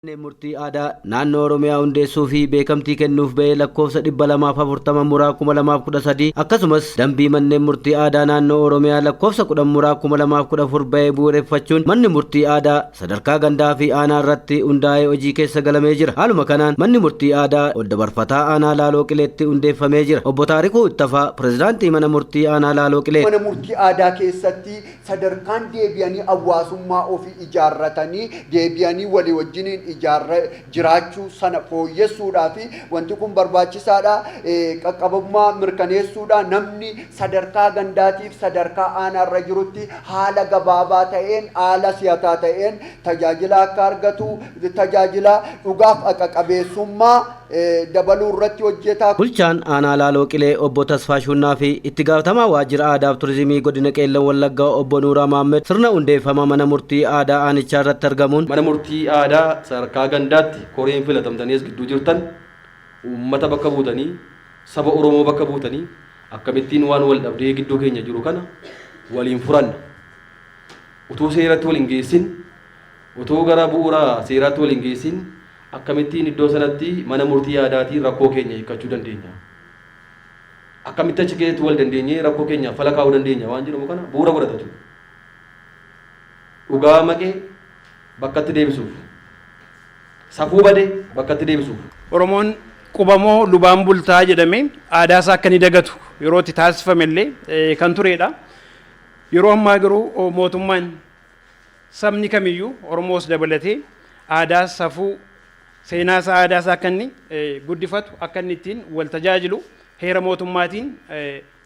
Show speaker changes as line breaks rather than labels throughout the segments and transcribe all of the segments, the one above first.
Manneen murtii aadaa naannoo Oromiyaa hundeessuu fi beekamtii kennuuf ba'ee lakkoofsa 240 muraa 2013 akkasumas dambii manneen murtii aadaa naannoo Oromiyaa lakkoofsa 10 muraa 2014 ba'ee bu'uureffachuun manni murtii aadaa sadarkaa gandaa fi aanaa irratti hundaa'ee hojii keessa galamee jira. Haaluma kanaan manni murtii aadaa ol dabarfataa aanaa Laaloo Qileetti hundeeffamee jira. Obbo Taarikuu Ittafaa pirezidaantii mana murtii aanaa Laaloo Qilee.
Mana murtii aadaa keessatti sadarkaan deebi'anii hawaasummaa ofii ijaarratanii deebi'anii walii wajjiniin ijaarra jiraachuu sana fooyyessuudhaa fi wanti kun barbaachisaadha. Qaqqabummaa mirkaneessuudha. Namni sadarkaa gandaatiif sadarkaa aanaarra jirutti haala gabaabaa ta'een, haala si'ataa ta'een tajaajila akka argatu, tajaajila dhugaaf haqa qabeessummaa dabaluu irratti hojjeta.
Bulchaan aanaa Laaloo Qilee obbo Tasfaa Shuunnaa fi itti gaafatamaa waajjira aadaa fi turizimii godina Qeellam Wallaggaa obbo Nuuraa Maammed sirna hundeeffama mana murtii aadaa aanichaa irratti argamuun
Mana murtii aadaa sadarkaa gandaatti koreen filatamtanii as gidduu jirtan uummata bakka buutanii, saba Oromoo bakka buutanii akkamittiin waan wal dhabdee gidduu keenya jiru kana waliin furanna. Utuu seeratti wal hin geessin, utuu gara bu'uura seeraatti wal hin geessin, akkamittiin iddoo sanatti mana murtii aadaatiin rakkoo keenya hiikkachuu dandeenya? Akkamitti achi keessatti wal dandeenyee rakkoo keenya fala kaa'uu dandeenya waan jedhamu kana bu'uura godhata jechuudha. Dhugaa maqee bakkatti deebisuuf, safuu bade bakkatti deebisuuf.
Oromoon qubamoo lubaan bultaa jedhamee aadaa isaa akka inni dagatu yeroo itti taasifame illee kan turedha. Yeroo ammaa garuu mootummaan sabni kamiyyuu Oromoos dabalatee aadaa, safuu, seenaa isaa, aadaa isaa akka inni guddifatu, akka inni ittiin wal tajaajilu heera mootummaatiin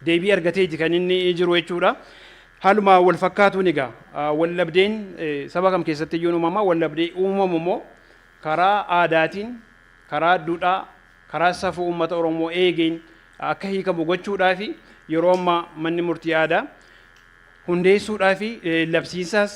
deebii argateeti kan inni jiru jechuudha. Haaluma wal fakkaatuun egaa wal dhabdeen saba kam keessatti iyyuu uumama. Wal dhabdee uumamu immoo karaa aadaatiin, karaa duudhaa, karaa safuu uummata Oromoo eegeen akka hiikamu gochuudhaa fi yeroo ammaa manni murtii aadaa hundeessuudhaa fi labsiinsaas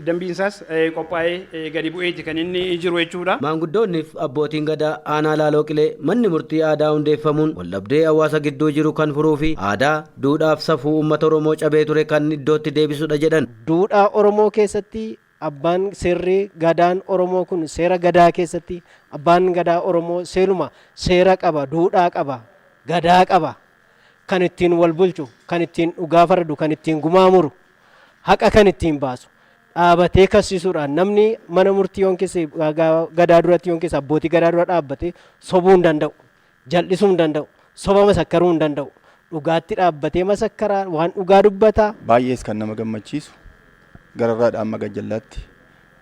dambiinsaas qophaa'ee gadi bu'eeti kan inni jiru jechuudha.
Maanguddoonniif abbootiin gadaa aanaa Laaloo Qilee manni murtii aadaa hundeeffamuun waldhabdee hawaasa gidduu jiru kan furuu fi aadaa, duudhaaf safuu uummata Oromoo cabee ture kan iddootti deebisudha jedhan.
Duudhaa Oromoo keessatti abbaan seerri gadaan Oromoo kun seera gadaa keessatti abbaan gadaa Oromoo seeluma seera qaba, duudhaa qaba, gadaa qaba. Kan ittiin wal bulchu, kan ittiin dhugaa faradu, kan ittiin gumaa muru, haqa kan ittiin baasu dhaabatee kassisuudhaan namni mana murtii yoon keessa gadaa duratti yoon keessa abbootii gadaa dura dhaabbatee sobuu hin danda'u, jal'isuu hin danda'u, soba masakkaruu hin danda'u. Dhugaatti dhaabbatee masakkaraa, waan dhugaa dubbataa.
Baay'ees kan nama gammachiisu, gararraadhaa amma gajjallaatti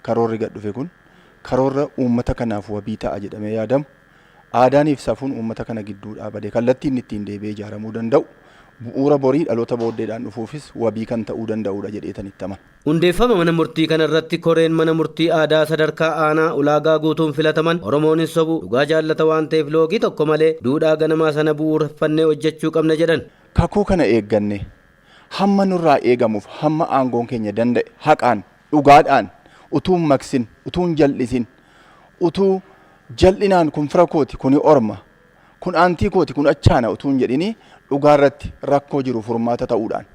karoorri gad dhufe kun karoorra uummata kanaaf wabii ta'a jedhamee yaadamu, aadaaniif safuun uummata kana gidduudhaa bade kallattii inni ittiin deebi'ee ijaaramuu danda'u, bu'uura borii dhaloota booddeedhaan dhufuufis wabii kan ta'uu danda'udha jedheetan itti amana.
Hundeeffama mana murtii kana irratti koreen mana murtii aadaa sadarkaa aanaa ulaagaa guutuun filataman Oromoon hin sobu, dhugaa jaallata waan ta'eef loogii tokko malee duudhaa ganamaa sana bu'uureffannee hojjechuu qabna jedhan.
Kakuu kana eegganne hamma nurraa eegamuuf, hamma aangoon keenya danda'e haqaan, dhugaadhaan, utuu hin maqsin, utuu hin jal'isin, utuu jal'inaan kun fira kooti, kuni orma, kun aantii kooti, kun achaana utuu hin jedhini dhugaa irratti rakkoo jiru furmaata ta'uudhaan,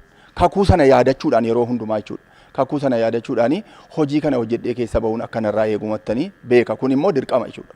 kakuu sana yaadachuudhaan yeroo hundumaa jechuudha. Kakuu sana yaadachuudhaan hojii kana hojjedhee keessa bahuun akkanarraa eegumattanii beeka. Kun immoo dirqama jechuudha.